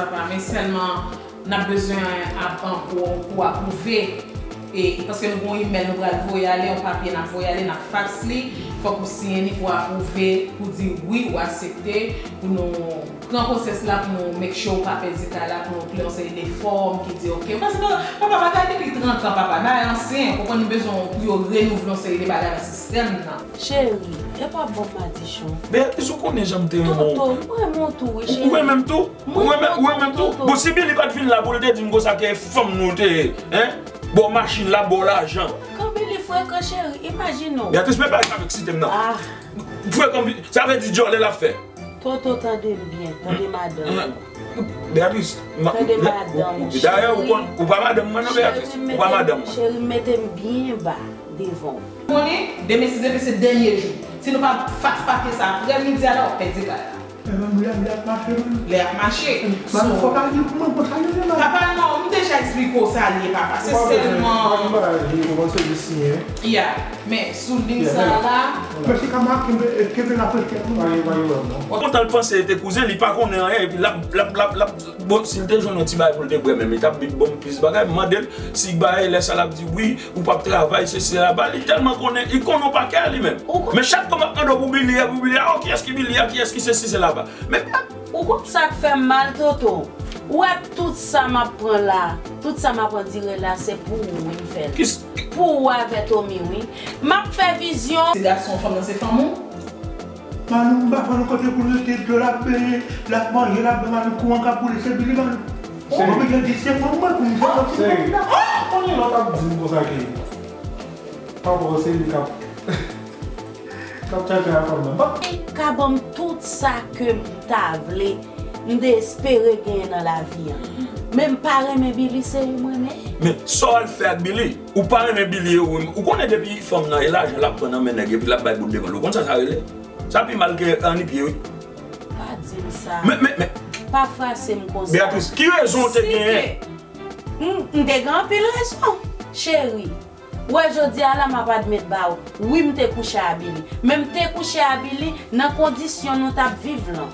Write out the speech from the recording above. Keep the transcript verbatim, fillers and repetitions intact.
papa, men sèlman n ap bezwen ap, an, pou, pou apwouve. E, paske nou gen yon imèl nou pral voye ale, yon papye n ap voye ale, n ap faks li. Fòk ou siyen li pou apwouve, pou di wi, ou aksepte, pou nou pran pwosès la, pou nou make sure ou pa pèdi kay la, pou nou kle yon seri de fòm ki di oke. Paske, papa, bagay depi trant an, papa, bagay ansyen, ou konprann, nou bezwen pou yo renouvle yon seri de bagay nan sistèm nan. Cheri, e pa bon madichon. Beatrice, ou konnen jan m te renmen w. Toto, m renmen w tou, wi, cheri. Ou renmen m tou? Ou renmen, ou renmen m tou? Toto. Bon, si Billy pa t vin la pou l te di m konsa ke fanm nou te ye, hein? Bò machin la, bò lajan. Kan Billy frekan, cheri, imajine w. Beatrice, men pa eksite m nan. Ah. Frekan, sa vle di djòlè l ap fè. Toto, tande m byen, tande madanm ou. Beatrice, ma- Tande madanm ou, dayè, ou cheri. Konn, ou pa madanm mwen non, Beatrice. Ou pa madanm mwen. Cheri, mete m byen ba devan w. Konnen, demen si Dye vle se dènye jou. Si nou pa faks papye sa aprè midi a la, w ap pèdi kay la. E menm lè, lè ap mache menm. Lè ap mache. Madanm, fòk al di pou mwen konsa yo ye la. Papa, non, m deja eksplike w sa l ye, papa. Se sèlman. Ou pa bezwen, ou pa bezwen bagay, ou konprann, se jis siyen. Ya, men sou liy sa a la. Men se ka make, kenbe, kenbe la pou tèt nou. Pa gen, pa gen pwoblèm non. Kontan l panse e te kouzen, li pa konnen anyen, epi l ap, l ap, l ap, l ap, bon, si l te jwenn yon ti bagay pou l te bwè menm, li t ap vin ban m plis bagay, m mande l, si bagay lè sa l ap di wi, ou p ap travay, sesi sela, ba li tèlman konnen, li konnen w pa kè li menm. Men chak fwa m ap mande w pou Billy a, pou Billy a, oh, kiyès ki Billy a, kiyès ki sesi sela, ba. Men Ou konn sa k fè m mal, Toto? Ou wè tout sa m ap pran la, tout sa m ap andire la, se pou ou wi m fè l. Pou ou avè Tommy wi. M ap fè vizyon. Se gason fanm nan se fanm ou? Malou, m pa konn kote pou l rete, dlo l ap benyen, l ap manje, l ap bwè, Malou, kouran k ap boule, se Billy, Malou. Ou oblije di se fanm mwen pou m fè fanm si fanm la. Konnen lòt ap di m konsa ke papa w se li k ap K ap tchatcha a fanm nan. Li ka ban m tout sa ke m ta vle, m te espere genyen nan lavi an. Men m pa renmen Billy, se li m renmen. Men sa w al fè ak Billy? Ou pa renmen Billy, ou, ou konnen depi fanm nan e lajan l ap pran nan men nèg epi l ap bay bout devan l. Ou konn sa sa rele? Sa pi mal ke anni pye, wi. Pa di m sa. Men, men, men. Pa frase m konsa. Beatrice, ki rezon w te genyen? M, m te gen anpil rezon, cheri. Ou wè jodi a la m ap admèt ba ou, wi m te kouche a Billy. Men m te kouche a Billy nan kondisyon nou t ap viv lan.